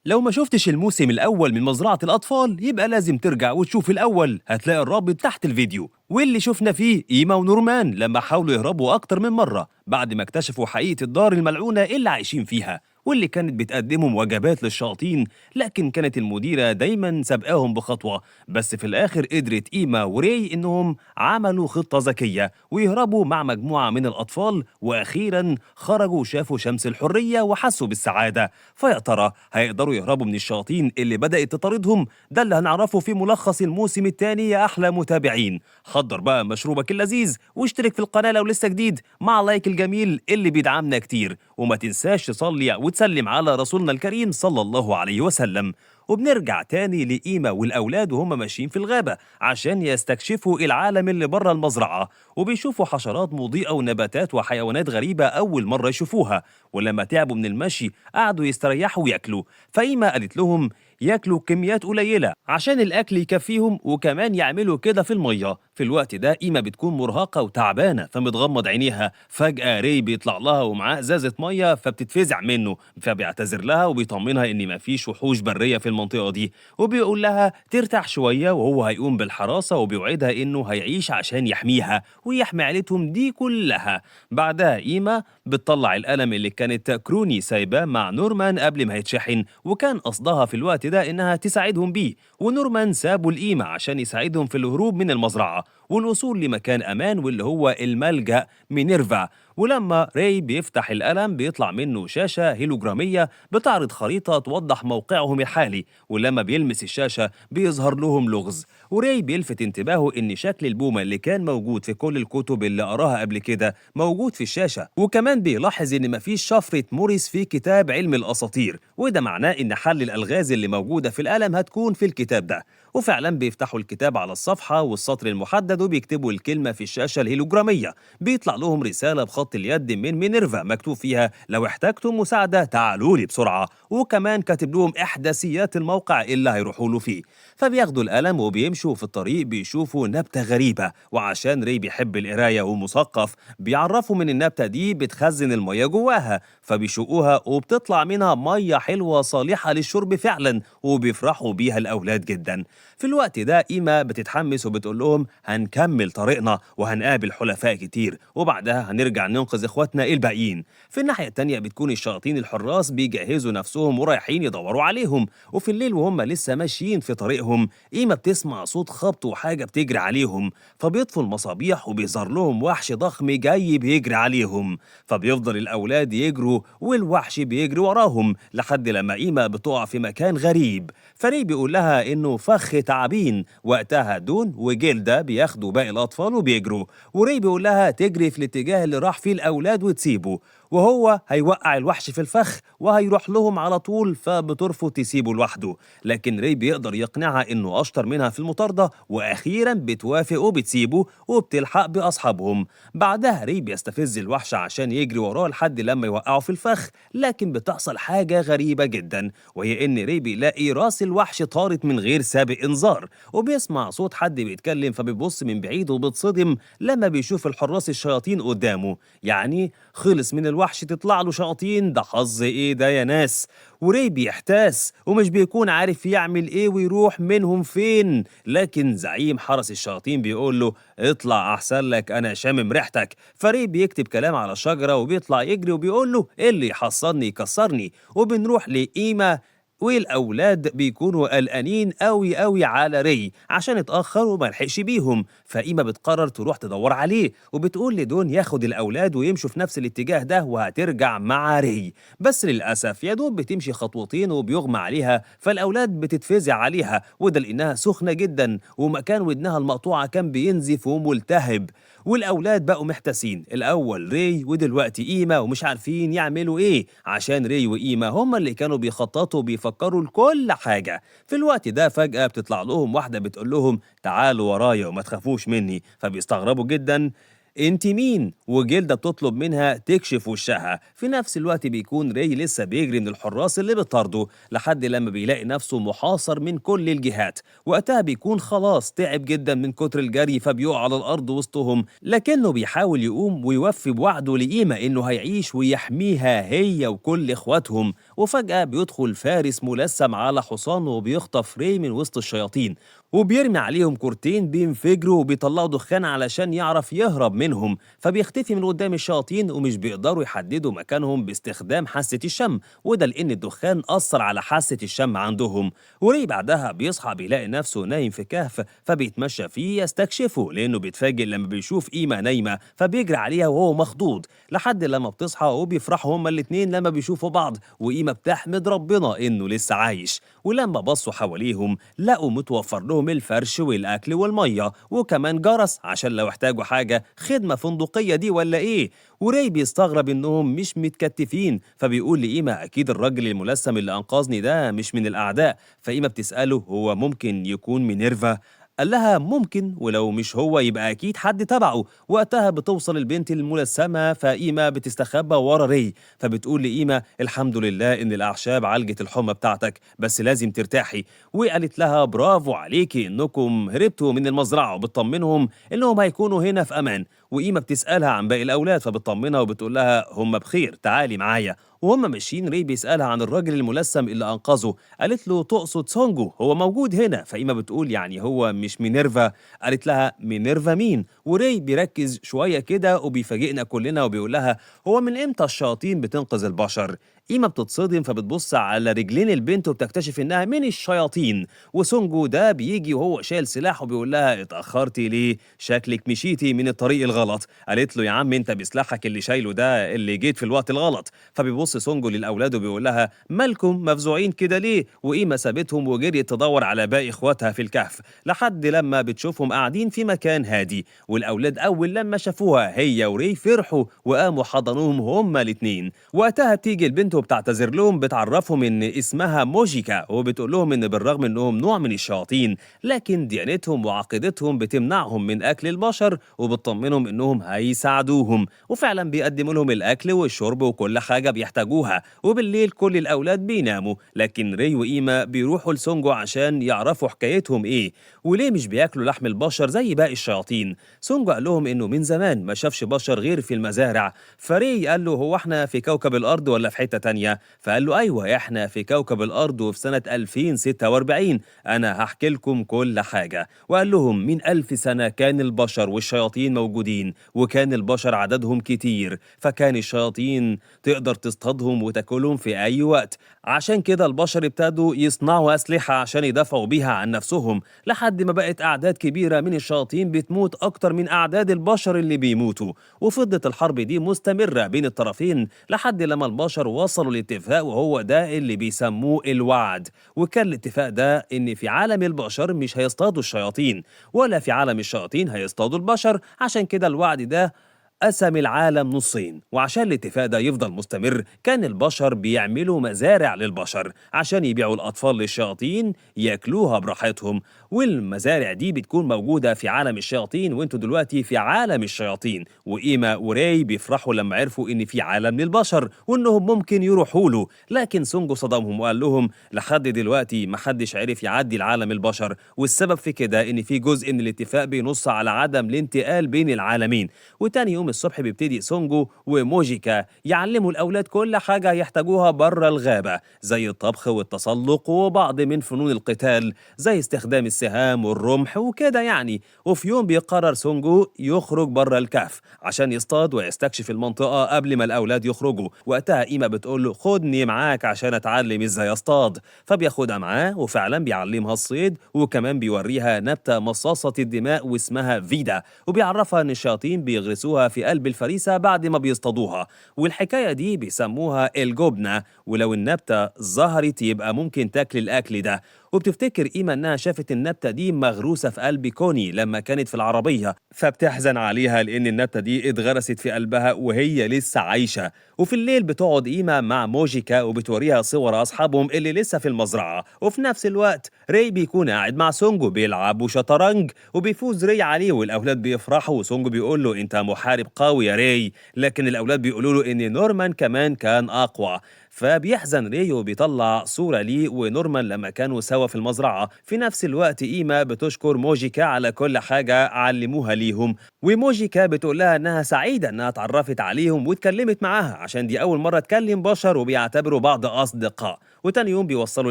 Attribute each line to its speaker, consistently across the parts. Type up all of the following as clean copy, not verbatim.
Speaker 1: لو ما شفتش الموسم الأول من مزرعة الأطفال يبقى لازم ترجع وتشوف الأول، هتلاقي الرابط تحت الفيديو. واللي شفنا فيه إيما ونورمان لما حاولوا يهربوا أكتر من مرة بعد ما اكتشفوا حقيقة الدار الملعونة اللي عايشين فيها، واللي كانت بتقدمهم وجبات للشياطين، لكن كانت المديرة دايما سابقاهم بخطوة. بس في الآخر قدرت إيما وري إنهم عملوا خطة ذكية ويهربوا مع مجموعة من الأطفال، وأخيرا خرجوا وشافوا شمس الحرية وحسوا بالسعادة. فيا ترى هيقدروا يهربوا من الشياطين اللي بدأت تطاردهم؟ ده اللي هنعرفه في ملخص الموسم الثاني يا أحلى متابعين. حضر بقى مشروبك اللذيذ واشترك في القناة لو لسه جديد مع لايك الجميل اللي بيدعمنا كتير، وما تنساش تصلي وتسلم على رسولنا الكريم صلى الله عليه وسلم. وبنرجع تاني لإيما والأولاد وهم ماشيين في الغابة عشان يستكشفوا العالم اللي بره المزرعة، وبيشوفوا حشرات مضيئة ونباتات وحيوانات غريبة أول مرة يشوفوها. ولما تعبوا من المشي قعدوا يستريحوا وياكلوا، فإيما قالت لهم ياكلوا كميات قليلة عشان الأكل يكفيهم، وكمان يعملوا كده في المية. في الوقت ده إيما بتكون مرهقة وتعبانة فمتغمض عينيها. فجأة ري بيطلع لها ومعاه إزازة مية فبتتفزع منه، فبيعتذر لها وبيطمنها إن مفيش وحوش برية في المنطقة دي، وبيقول لها ترتاح شوية وهو هيقوم بالحراسة، وبيوعدها إنه هيعيش عشان يحميها ويحمي عيلتهم دي كلها. بعدها إيما بتطلع القلم اللي كانت كروني سايباه مع نورمان قبل ما يتشحن، وكان قصدها في الوقت ده إنها تساعدهم بيه، ونورمان سابوا القيمة عشان يساعدهم في الهروب من المزرعة والوصول لمكان أمان واللي هو الملجأ مينيرفا. ولما ري بيفتح القلم بيطلع منه شاشة هيلوجرامية بتعرض خريطة توضح موقعهم الحالي، ولما بيلمس الشاشة بيظهر لهم لغز. وري بيلفت انتباهه إن شكل البومة اللي كان موجود في كل الكتب اللي قراها قبل كده موجود في الشاشة، وكمان بيلاحظ إن مفيش شفرة موريس في كتاب علم الأساطير، وده معناه إن حل الألغاز اللي موجودة في القلم هتكون في الكتاب ده. وفعلا بيفتحوا الكتاب على الصفحة والسطر المحدد وبيكتبوا الكلمة في الشاشة الهيلوجرامية. بيطلع لهم رسالة بخط اليد من مينيرفا مكتوب فيها لو احتجتم مساعدة تعالوا لي بسرعة، وكمان كاتب لهم إحداثيات الموقع اللي هيروحوا له فيه. فبياخدوا القلم وبيمشوا في الطريق بيشوفوا نبتة غريبة، وعشان ري بيحب القراية ومثقف بيعرفوا من النبتة دي بتخزن المية جواها، فبيشقوها وبتطلع منها مية حلوة صالحة للشرب فعلا، وبيفرحوا بيها الأولاد جدا. في الوقت ده إيما بتتحمس وبتقول لهم هنكمل طريقنا وهنقابل حلفاء كتير، وبعدها هنرجع ننقذ إخواتنا الباقيين. في الناحية التانية بتكون الشياطين الحراس بيجهزوا نفسهم ورايحين يدوروا عليهم. وفي الليل وهم لسه ماشيين في طريقهم إيما بتسمع صوت خبط وحاجة بتجري عليهم، فبيطفوا المصابيح وبيظهر لهم وحش ضخم جاي بيجري عليهم. فبيفضل الأولاد يجروا والوحش بيجري وراهم لحد لما إيما بتقع في مكان غريب. فري بيقول لها إنه فخ تعابين. وقتها دون وجلدة بياخدوا باقي الأطفال وبيجروا، وري بيقول لها تجري في الاتجاه اللي راح فيه الأولاد وتسيبه، وهو هيوقع الوحش في الفخ وهيروح لهم على طول، فبترفض تسيبه لوحده. لكن ري بيقدر يقنعها إنه أشطر منها في المطاردة، وأخيرا بتوافق وبتسيبه وبتلحق بأصحابهم. بعدها ري بيستفز الوحش عشان يجري وراه لحد لما يوقعه في الفخ، لكن بتحصل حاجة غريبة جدا، وهي إن ري بيلاقي راس الوحش طارت من غير سابق إنذار، وبيسمع صوت حد بيتكلم، فبيبص من بعيد وبتصدم لما بيشوف الحراس الشياطين قدامه. يعني خلص من الوحش تطلع له شياطين، ده حظ ايه ده يا ناس؟ وري بيحتاس ومش بيكون عارف يعمل ايه ويروح منهم فين، لكن زعيم حرس الشياطين بيقول له اطلع احسن لك انا شامم ريحتك. فري بيكتب كلام على شجرة وبيطلع يجري وبيقول له اللي يحصلني يكسرني. وبنروح لإيما والأولاد بيكونوا قلقانين قوي قوي على ري عشان اتأخر وما لحقش بيهم. فإيما بتقرر تروح تدور عليه، وبتقول لدون ياخد الأولاد ويمشوا في نفس الاتجاه ده وهترجع مع ري. بس للأسف يا دوب بتمشي خطوتين وبيغمى عليها، فالأولاد بتتفزع عليها، وده لأنها سخنة جدا ومكان ودنها المقطوعة كان بينزف وملتهب. والأولاد بقوا محتاسين، الأول ري ودلوقتي إيما، ومش عارفين يعملوا إيه عشان ري وإيما هما اللي كانوا بيخططوا وبيفكروا لكل حاجة. في الوقت ده فجأة بتطلع لهم واحدة بتقول لهم تعالوا ورايا وما تخافوش مني، فبيستغربوا جدا انت مين؟ وجلدة بتطلب منها تكشف وشها. في نفس الوقت بيكون ري لسه بيجري من الحراس اللي بتطارده لحد لما بيلاقي نفسه محاصر من كل الجهات. وقتها بيكون خلاص تعب جدا من كتر الجري فبيقع على الأرض وسطهم، لكنه بيحاول يقوم ويوفي بوعده لإيما إنه هيعيش ويحميها هي وكل إخواتهم. وفجأة بيدخل فارس ملثم على حصانه وبيخطف ري من وسط الشياطين، وبيرمي عليهم كورتين بينفجروا وبيطلعوا دخان علشان يعرف يهرب منهم، فبيختفي من قدام الشياطين ومش بيقدروا يحددوا مكانهم باستخدام حاسة الشم، وده لأن الدخان أثر على حاسة الشم عندهم. وري بعدها بيصحى بيلاقي نفسه نايم في كهف، فبيتمشى فيه يستكشفه لأنه بيتفاجئ لما بيشوف إيما نايمة، فبيجري عليها وهو مخضوض لحد لما بتصحى، وبيفرحوا هما الاتنين لما بيشوفوا بعض، وإيما بتحمد ربنا إنه لسه عايش. ولما بصوا حواليهم لقوا متوفر لهم الفرش والأكل والمية وكمان جرس عشان لو احتاجوا حاجة، خدمة فندقية دي ولا إيه؟ وري بيستغرب إنهم مش متكتفين، فبيقول لإيما أكيد الراجل الملثم اللي أنقذني ده مش من الأعداء. فإيما بتسأله هو ممكن يكون مينيرفا؟ قال لها ممكن، ولو مش هو يبقى أكيد حد تبعه. وقتها بتوصل البنت الملثمة، فإيما بتستخبى ورا ري، فبتقول لإيما الحمد لله إن الأعشاب عالجت الحمى بتاعتك، بس لازم ترتاحي. وقالت لها برافو عليكي إنكم هربتوا من المزرعة، وبتطمنهم إنهم هيكونوا هنا في أمان. وإيما بتسألها عن باقي الأولاد، فبتطمنها وبتقول لها هم بخير، تعالي معايا. وهم ماشيين ري بيسألها عن الراجل الملثم اللي أنقذه، قالت له تقصد سونجو، هو موجود هنا. فإيما بتقول يعني هو مش مينيرفا؟ قالت لها مينيرفا مين؟ وري بيركز شوية كده وبيفاجئنا كلنا وبيقول لها هو من إمتى الشياطين بتنقذ البشر؟ إيما بتتصدم، فبتبص على رجلين البنت وبتكتشف إنها من الشياطين. وسونجو ده بيجي وهو شايل سلاح وبيقول لها اتأخرتي ليه؟ شكلك مشيتي من الطريق الغلط. قالت له يا عم انت بسلاحك اللي شايله ده اللي جيت في الوقت الغلط. فبيبص سونجو للأولاد وبيقول لها مالكم مفزوعين كده ليه؟ وإيما سابتهم وجريت تدور على باقي إخواتها في الكهف لحد لما بتشوفهم قاعدين في مكان هادي. والأولاد أول لما شافوها هي وري فرحوا وقاموا حضنوهم هما الاتنين. وقتها بتيجي البنت وبتعتذر لهم، بتعرفهم إن اسمها موجيكا، وبتقول لهم إن بالرغم إنهم نوع من الشياطين لكن ديانتهم وعقيدتهم بتمنعهم من أكل البشر، وبتطمنهم إنهم هيساعدوهم، وفعلا بيقدموا لهم الأكل والشرب وكل حاجة بيحتاجوها. وبالليل كل الأولاد بيناموا، لكن ري وإيما بيروحوا لسونجو عشان يعرفوا حكايتهم إيه وليه مش بياكلوا لحم البشر زي باقي الشياطين. سونجو قال لهم إنه من زمان ما شافش بشر غير في المزارع. فري قال له هو إحنا في كوكب الأرض ولا في حتة تانية؟ فقال له أيوة إحنا في كوكب الأرض وفي سنة 2046، أنا هحكي لكم كل حاجة. وقال لهم من 1000 سنة كان البشر والشياطين موجودين، وكان البشر عددهم كتير، فكان الشياطين تقدر تصطادهم وتاكلهم في أي وقت. عشان كده البشر ابتدوا يصنعوا أسلحة عشان يدافعوا بيها عن نفسهم، لحد ما بقت أعداد كبيرة من الشياطين بتموت أكتر من أعداد البشر اللي بيموتوا. وفضلت الحرب دي مستمرة بين الطرفين لحد لما البشر وصلوا لاتفاق، وهو ده اللي بيسموه الوعد. وكان الاتفاق ده إن في عالم البشر مش هيصطادوا الشياطين، ولا في عالم الشياطين هيصطادوا البشر. عشان كده الوعد ده قسم العالم نصين. وعشان الاتفاق ده يفضل مستمر كان البشر بيعملوا مزارع للبشر عشان يبيعوا الأطفال للشياطين ياكلوها براحتهم، والمزارع دي بتكون موجودة في عالم الشياطين، وانتوا دلوقتي في عالم الشياطين. وإيما وراي بيفرحوا لما عرفوا إن في عالم للبشر وإنهم ممكن يروحوا له، لكن سونجو صدمهم وقال لهم لحد دلوقتي محدش عرف يعدي العالم البشر، والسبب في كده إن في جزء من الاتفاق بينص على عدم الانتقال بين العالمين. وتاني يوم الصبح بيبتدي سونجو وموجيكا يعلموا الأولاد كل حاجة يحتاجوها بره الغابة، زي الطبخ والتسلق وبعض من فنون القتال زي استخدام السهام والرمح وكده يعني. وفي يوم بيقرر سونجو يخرج بره الكهف عشان يصطاد ويستكشف المنطقة قبل ما الأولاد يخرجوا. وقتها إيما بتقول له خدني معاك عشان أتعلم إزاي أصطاد، فبياخدها معاه وفعلا بيعلمها الصيد، وكمان بيوريها نبتة مصاصة الدماء واسمها فيدا، وبيعرفها إن الشياطين بيغرسوها في قلب الفريسة بعد ما بيصطادوها، والحكاية دي بيسموها الجبنة، ولو النبتة ظهرت يبقى ممكن تاكل الأكل ده. وبتفتكر إيما إنها شافت النبتة دي مغروسة في قلب كوني لما كانت في العربية، فبتحزن عليها لأن النبتة دي اتغرست في قلبها وهي لسه عايشة. وفي الليل بتقعد إيما مع موجيكا وبتوريها صور أصحابهم اللي لسه في المزرعة، وفي نفس الوقت ري بيكون قاعد مع سونجو بيلعبوا شطرنج، وبيفوز ري عليه والأولاد بيفرحوا، وسونجو بيقول له أنت محارب قوي يا ري، لكن الأولاد بيقولوا له إن نورمان كمان كان أقوى. فبيحزن ري وبيطلع صورة ليه ونورمان لما كانوا سوا في المزرعة. في نفس الوقت إيما بتشكر موجيكا على كل حاجة علموها ليهم، وموجيكا بتقول لها إنها سعيدة إنها اتعرفت عليهم واتكلمت معاها عشان دي أول مرة تكلم بشر وبيعتبروا بعض أصدقاء. وتاني يوم بيوصلوا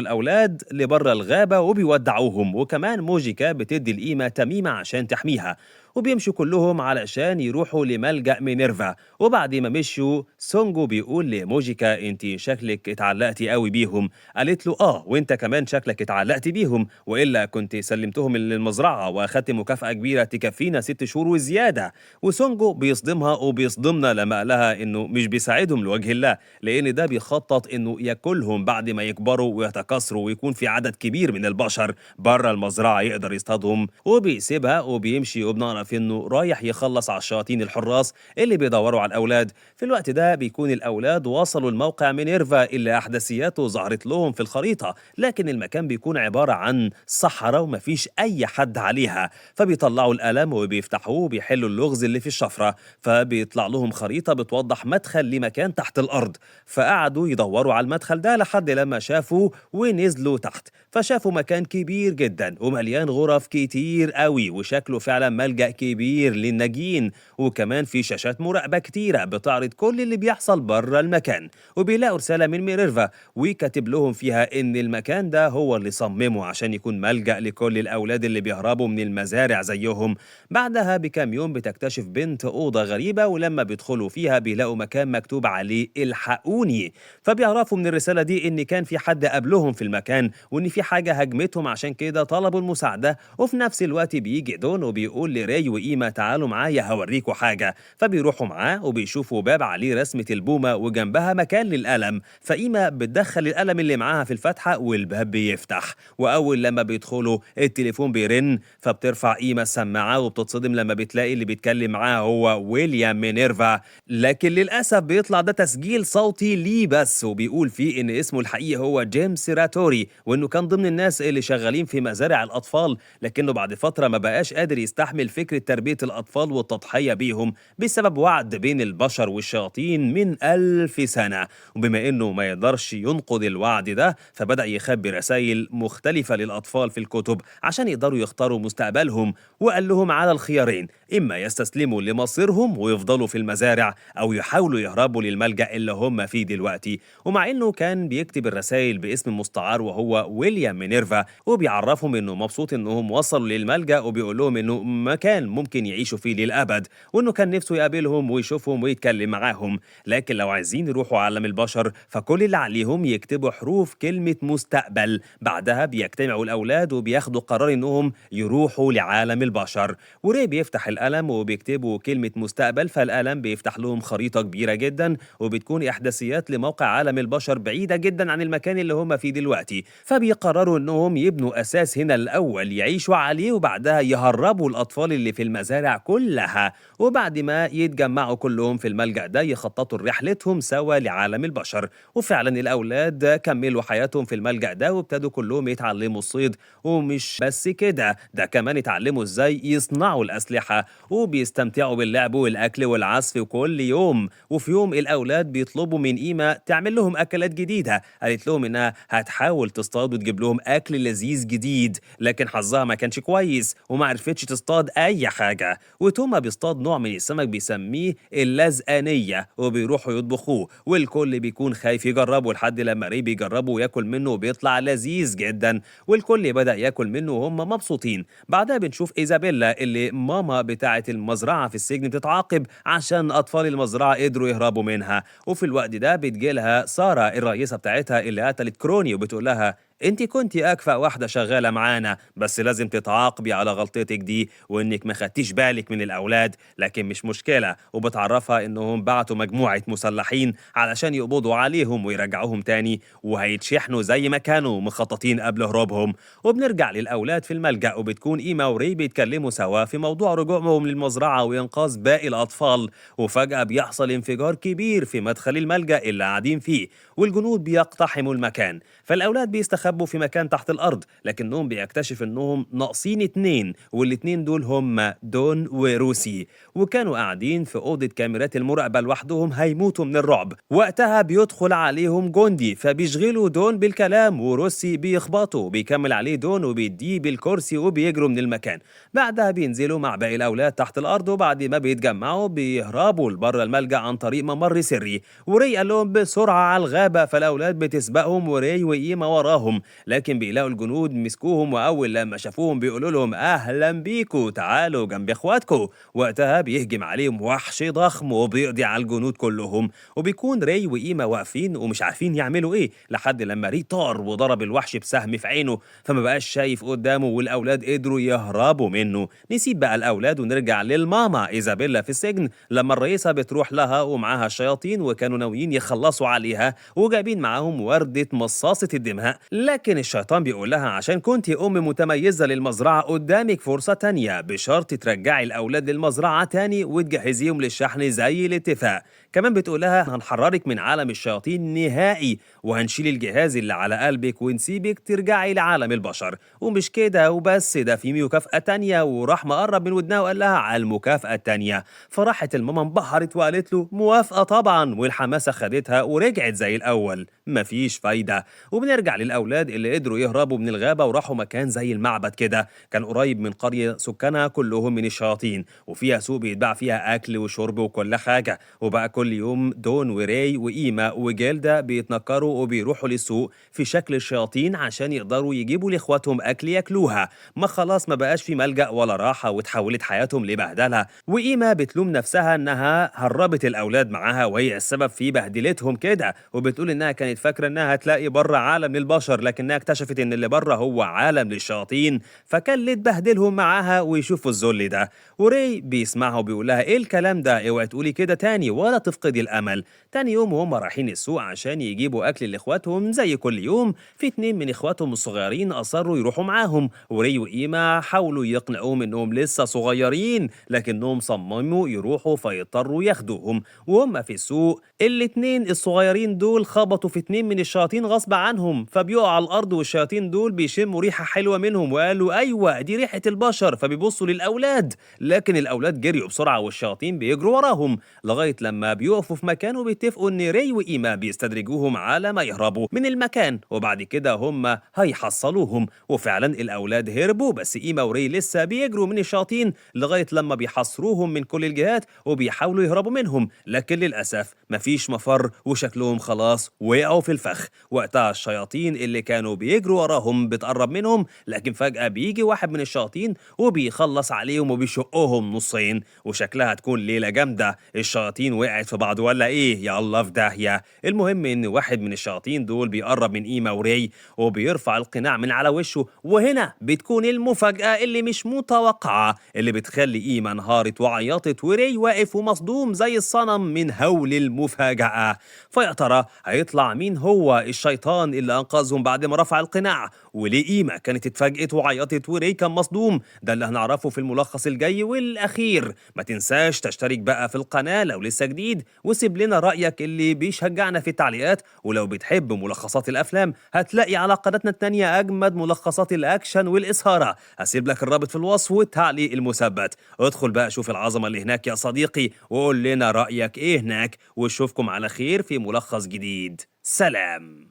Speaker 1: الأولاد لبره الغابة وبيودعوهم، وكمان موجيكا بتدي القيمة تميمة عشان تحميها، وبيمشوا كلهم علشان يروحوا لملجأ مينيرفا. وبعد ما مشوا سونجو بيقول لموجيكا انت شكلك اتعلقتي قوي بيهم. قالت له اه وانت كمان شكلك اتعلقت بيهم، والا كنت سلمتهم للمزرعه واخدت مكافأة كبيرة تكفينا 6 شهور وزيادة. وسونجو بيصدمها وبيصدمنا لما قال لها انه مش بيساعدهم لوجه الله، لان ده بيخطط انه ياكلهم بعد ما يكبروا ويتكاثروا ويكون في عدد كبير من البشر بره المزرعة يقدر يصطادهم. وبيسيبها وبيمشي، وبنعرف انه رايح يخلص على الشياطين الحراس اللي بيدوروا على الاولاد. في الوقت ده بيكون الاولاد وصلوا الموقع مينيرفا اللي احداثياته ظهرت لهم في الخريطة، لكن المكان بيكون عبارة عن صحراء ومفيش اي حد عليها. فبيطلعوا القلم وبيفتحوه وبيحلوا اللغز اللي في الشفرة، فبيطلع لهم خريطة بتوضح مدخل لمكان تحت الارض. فقعدوا يدوروا على المدخل ده لحد لما شافوه ونزلوا تحت، فشافوا مكان كبير جدا ومليان غرف كتير قوي، وشكله فعلا ملجأ كبير للناجين، وكمان في شاشات مراقبة كتيرة بتعرض كل اللي بيحصل بره المكان. وبيلاقوا رسالة من مينيرفا وكاتب لهم فيها إن المكان ده هو اللي صممه عشان يكون ملجأ لكل الأولاد اللي بيهربوا من المزارع زيهم. بعدها بكام يوم بتكتشف بنت أوضة غريبة، ولما بيدخلوا فيها بيلاقوا مكان مكتوب عليه الحقوني. فبيعرفوا من الرسالة دي إن كان في حد قبلهم في المكان وإن في حاجة هجمتهم، عشان كده طلبوا المساعدة. وفي نفس الوقت بيجي دون وبيقول لري وإيما تعالوا معايا هوريكوا حاجة. فبيروحوا معاه وبيشوفوا باب عليه رسمة البومة وجنبها مكان للقلم، فإيما بتدخل القلم اللي معاها في الفتحة والباب بيفتح. وأول لما بيدخلوا التليفون بيرن، فبترفع إيما السماعة وبتتصدم لما بتلاقي اللي بيتكلم معاها هو ويليام مينيرفا، لكن للأسف بيطلع ده تسجيل صوتي ليه بس، وبيقول فيه إن اسمه الحقيقي هو جيمس راتوري، وإنه كان ضمن الناس اللي شغالين في مزارع الأطفال، لكنه بعد فترة ما بقاش قادر يستحمل فكرة تربية الأطفال والتضحية بيهم بسبب وعد بين البشر والشياطين من 1000 سنة. وبما إنه ما يقدرش ينقض الوعد ده، فبدأ يخبي رسائل مختلفة للأطفال في الكتب عشان يقدروا يختاروا مستقبلهم، وقال لهم على الخيارين: إما يستسلموا لمصيرهم ويفضلوا في المزارع، أو يحاولوا يهربوا للملجأ اللي هم فيه دلوقتي. ومع إنه كان بيكتب الرسائل باسم مستعار وهو ويليام مينيرفا، وبيعرفهم إنه مبسوط إنهم وصلوا للملجأ، وبيقول لهم إنه مكان ممكن يعيشوا فيه للأبد، وإنه كان نفسه يقابلهم ويشوفهم ويتكلم معاهم، لكن لو عايزين يروحوا عالم البشر فكل اللي عليهم يكتبوا حروف كلمة مستقبل. بعدها بيجتمعوا الأولاد وبياخدوا قرار إنهم يروحوا لعالم البشر. وري بيفتح القلم وبيكتبوا كلمة مستقبل، فالقلم بيفتح لهم خريطة كبيرة جدا، وبتكون إحداثيات لموقع عالم البشر بعيدة جدا عن المكان اللي هم فيه دلوقتي. فبيقرروا إنهم يبنوا أساس هنا الأول يعيشوا عليه، وبعدها يهربوا الأطفال اللي في المزارع كلها. وبعد ما يتجمعوا كلهم في الملجأ ده يخططوا رحلتهم سوا لعالم البشر. وفعلا الأولاد كملوا حياتهم في الملجأ ده، وابتدوا كلهم يتعلموا الصيد، ومش بس كده، ده كمان اتعلموا ازاي يصنعوا الأسلحة، وبيستمتعوا باللعب والأكل والعزف كل يوم. وفي يوم الأولاد بيطلبوا من إيما تعمل لهم أكلات جديدة، قالت لهم إنها هتحاول تصطاد وتجيب لهم أكل لذيذ جديد، لكن حظها ما كانش كويس وما عرفتش تصطاد أي حاجة. وتوما بيصطاد نوع من السمك بيسميه اللزقانية، وبيروحوا يطبخوه، والكل بيكون خايف يجربه لحد لما ري بيجربه وياكل منه وبيطلع لذيذ جدا، والكل بدأ ياكل منه وهم مبسوطين. بعدها بنشوف إيزابيلا اللي ماما بتاعة المزرعة في السجن بتتعاقب عشان أطفال المزرعة قدروا يهربوا منها. وفي الوقت ده بتجيلها سارة الرئيسة بتاعتها اللي قتلت كروني، وبتقول لها انت كنتي اكفأ واحدة شغالة معانا، بس لازم تتعاقبي على غلطتك دي وانك ما خدتيش بالك من الاولاد، لكن مش مشكلة. وبتعرفها انهم بعتوا مجموعة مسلحين علشان يقبضوا عليهم ويرجعوهم تاني، وهيتشحنوا زي ما كانوا مخططين قبل هروبهم. وبنرجع للاولاد في الملجأ، وبتكون إيما وري بيتكلموا سوا في موضوع رجوعهم للمزرعة وإنقاذ باقي الأطفال. وفجأة بيحصل انفجار كبير في مدخل الملجأ اللي قاعدين فيه، والجنود بيقتحموا المكان. فالأولاد بيستخبوا بيستخبوا في مكان تحت الأرض، لكنهم بيكتشف إنهم ناقصين 2، والاتنين دول هم دون وروسي، وكانوا قاعدين في أوضة كاميرات المراقبة لوحدهم هيموتوا من الرعب. وقتها بيدخل عليهم جندي فبيشغلوا دون بالكلام، وروسي بيخبطه، بيكمل عليه دون وبيديه بالكرسي وبيجروا من المكان. بعدها بينزلوا مع باقي الأولاد تحت الأرض، وبعد ما بيتجمعوا بيهربوا لبره الملجأ عن طريق ممر سري، وري قال لهم بسرعة على الغابة، فالأولاد بتسبقهم وري وإيما وراهم، لكن بيلاقوا الجنود مسكوهم، وأول لما شافوهم بيقولوا لهم أهلا بيكو، تعالوا جنب إخواتكو. وقتها بيهجم عليهم وحش ضخم وبيقضي على الجنود كلهم، وبيكون ري وإيما واقفين ومش عارفين يعملوا إيه، لحد لما ري طار وضرب الوحش بسهم في عينه فما بقاش شايف قدامه، والأولاد قدروا يهربوا منه. نسيب بقى الأولاد ونرجع للماما إيزابيلا في السجن، لما الرئيسة بتروح لها ومعاها الشياطين، وكانوا ناويين يخلصوا عليها وجايبين معاهم وردة مصاصة الدماء، لكن الشيطان بيقول لها عشان كنت أم متميزة للمزرعة قدامك فرصة تانية، بشرط ترجعي الأولاد للمزرعة تاني وتجهزيهم للشحن زي الاتفاق. كمان بتقول لها هنحررك من عالم الشياطين نهائي، وهنشيل الجهاز اللي على قلبك ونسيبك ترجعي لعالم البشر. ومش كده وبس، ده في مكافأة تانية، وراح مقرب من ودنها وقال لها على المكافأة التانية. فراحت الماما انبهرت وقالت له موافقة طبعا، والحماسة خدتها ورجعت زي الأول، مفيش فايدة. وبنرجع للأولاد اللي قدروا يهربوا من الغابة وراحوا مكان زي المعبد كده، كان قريب من قرية سكانها كلهم من الشياطين، وفيها سوق بيتباع فيها أكل وشرب وكل حاجة. وبقى كل يوم دون وري وإيما وجيلدا بيتنكروا وبيروحوا للسوق في شكل الشياطين عشان يقدروا يجيبوا لإخواتهم أكل ياكلوها. ما خلاص ما بقاش في ملجأ ولا راحة، وتحولت حياتهم لبهدلة. وإيما بتلوم نفسها إنها هربت الأولاد معاها وهي السبب في بهدلتهم كده، وبتقول إنها كانت فاكرة إنها هتلاقي بره عالم للبشر، لكنها اكتشفت إن اللي بره هو عالم للشياطين، فكان اللي تبهدلهم معاها ويشوفوا الذل ده. وري بيسمعها وبيقول لها إيه الكلام ده، اوعي تقولي كده تاني ولا تفقدي الأمل. تاني يوم وهم رايحين السوق عشان يجيبوا أكل لإخواتهم زي كل يوم، في 2 من إخواتهم الصغيرين أصروا يروحوا معاهم، وري وإيما حاولوا يقنعوهم إنهم لسه صغيرين، لكنهم صمموا يروحوا فيضطروا ياخدوهم. وهم في السوق الاتنين الصغيرين دول خبطوا في 2 من الشياطين غصب عنهم، فبيقعوا على الأرض، والشياطين دول بيشموا ريحة حلوة منهم وقالوا أيوة دي ريحة البشر، فبيبصوا للأولاد، لكن الأولاد جريوا بسرعة والشياطين بيجروا وراهم، لغاية لما بيقفوا في مكان وبيتفقوا إن ري وإيما بيستدرجوهم على ما يهربوا من المكان، وبعد كده هم هيحصلوهم. وفعلا الأولاد هربوا، بس إيما وري لسه بيجروا من الشياطين لغاية لما بيحصروهم من كل الجهات وبيحاولوا يهربوا منهم، لكن للأسف مفيش مفر وشكلهم خلاص وقعوا في الفخ. وقتها الشياطين اللي كانوا بيجروا وراهم بتقرب منهم، لكن فجأة بيجي واحد من الشياطين وبيخلص عليهم وبيشقهم نصين، وشكلها تكون ليلة جامدة. الشياطين وقعت في بعض ولا ايه؟ يا الله في داهية. المهم ان واحد من الشياطين دول بيقرب من إيما وري وبيرفع القناع من على وشه، وهنا بتكون المفاجأة اللي مش متوقعة، اللي بتخلي إيما انهارت وعيطت، وري واقف ومصدوم زي الصنم من هول المفاجأة. فيا ترى هيطلع مين هو الشيطان اللي أنقذهم بعد ما رفع القناع؟ وليه إيما كانت اتفاجئت وعيطت وري كان مصدوم؟ ده اللي هنعرفه في الملخص الجاي والأخير. ما تنساش تشترك بقى في القناة لو لسه جديد، وسيب لنا رأيك اللي بيشجعنا في التعليقات. ولو بتحب ملخصات الأفلام هتلاقي على قناتنا التانية أجمد ملخصات الأكشن والإثارة، هسيب لك الرابط في الوصف والتعليق المثبت. ادخل بقى شوف العظمة اللي هناك يا صديقي، وقول لنا رأيك إيه هناك، واشوفكم على خير في ملخص جديد. سلام.